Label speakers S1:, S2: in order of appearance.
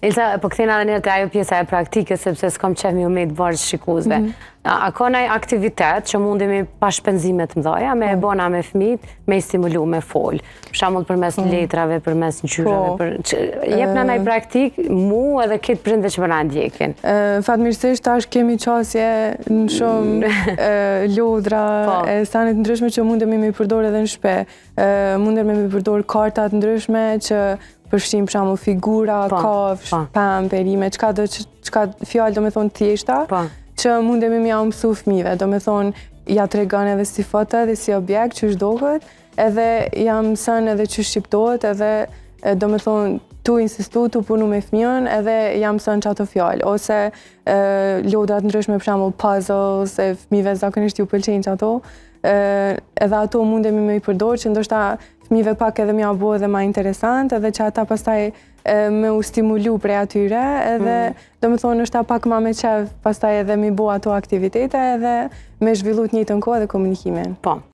S1: Elsa, po kthena edhe njëherë te ajo pjesa e praktikës, sepse s'kam qef me ju met borxh shikuesve. A ka naj aktivitet që mundemi pa shpenzime të mëdha, me e bo na me fëmijët, me i stimulu, me fol? Për shembull, përmes letrave, përmes ngjyrave, jepna naj praktik mu edhe këtë prindve që po na ndjekin.
S2: Fatmirësisht tash kemi qasje në shumë lodra e sene të ndryshme që mundemi me i përdor edhe në shtëpi. Mundemi me i përdor karta të ndryshme që përfshijnë, për shembull, figura, kafsh, pemë, perime, çka do çka fjalë, do me thonë, thjeshta, që mundemi me ja mësu fëmijëve, do me thonë, ja tregon edhe si foto edhe si objekt që zhdoket, edhe ja mëson edhe që shqiptohet, edhe do me thonë, tu insistu, tu punu me fëmijën, edhe ja mëson që ato fjalë, ose lodrat ndryshme, për shembull puzzles, e fëmijëve zakonisht ju pëlqejnë që ato, edhe ato mundemi me i përdor, që ndoshta fëmijëve pak edhe me ja bo edhe ma interesant, edhe që ata pastaj me u stimulu prej atyre, edhe do me thonë, është pak ma me qef pastaj edhe mi bo ato aktivitete edhe me zhvillu të njëjtën kohë edhe komunikimin.
S1: Po.